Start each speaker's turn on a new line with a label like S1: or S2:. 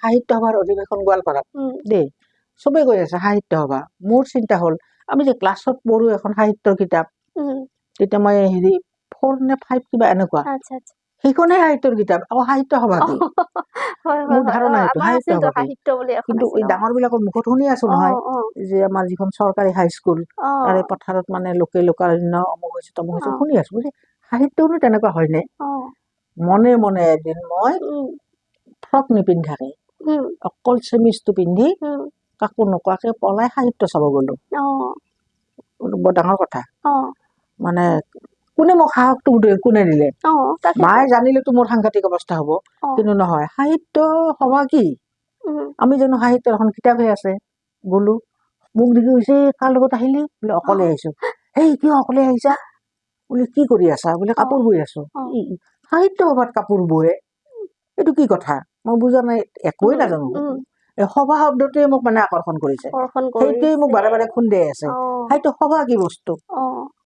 S1: সাহিত্য সভাৰ অধিৱেশন গোৱালপাৰাত দেই, চবেই গৈ আছে সাহিত্য সভা। মোৰ চিন্তা হ'ল, আমি যে ক্লাছত পঢ়ো এখন সাহিত্যৰ কিতাপ, তেতিয়া মই হেৰি 4 নে 5 কিবা এনেকুৱা,
S2: আচ্ছা আচ্ছা
S1: সেইখনহে সাহিত্যৰ কিতাপ, আকৌ সাহিত্য সভা কি?
S2: হয় হয়
S1: মোৰ
S2: হয়
S1: ধাৰণা সেইটো,
S2: আমাৰ
S1: সাহিত্য
S2: আছিল তো
S1: সভা কি?
S2: সাহিত্য বুলি এখন
S1: কিন্তু
S2: আছিল।
S1: এই ডাঙৰ বিলাকৰ মুখত শুনি আছো নহয় যে আমাৰ যিখন চৰকাৰী হাইস্কুল, তাৰে পথাৰত মানে লোকে লোকাৰণ্য, অমুক হৈছে তমুক হৈছে, শুনি আছো যে সাহিত্যনো তেনেকুৱা হয়নে? মনে মনে এদিন মই ফ্ৰক নিপিন্ধাকে, অকল চেমিজটো পিন্ধি, কাকো নোকোৱাকে পলাই সাহিত্য চাব গলো। এইটো বৰ ডাঙৰ কথা। মানে কোনে মোক সাহসটো কোনে দিলে?
S2: অ, তাকেতো।
S1: মায়ে জানিলেতো মোৰ সাংঘাতিক অৱস্থা হ'ব। কিন্তু নহয়, সাহিত্য সভা কি? আমি জানো সাহিত্যৰ এখন কিতাপহে আছে। গলো, মোক দেখি কৈছে, "কাৰ লগত আহিলি?" বোলে, "অকলে আহিছো।" "হেই, কিয় অকলে আহিছা?" বোলে, "কি কৰি আছা?" বোলে, "কাপোৰ বৈ আছো।" সাহিত্য সভাত কাপোৰ বয়ে, এইটো কি কথা? মই বুজা নাই, একোৱে নাজানো। এই সভা শব্দটোৱে মোক মানে আকৰ্ষণ কৰিছে।
S2: আকৰ্ষণ
S1: সেইটোৱে মোক
S2: কৰিছে।
S1: বাৰে বাৰে খুন্দিয়াই আছে, সাহিত্য সভা কি বস্তু?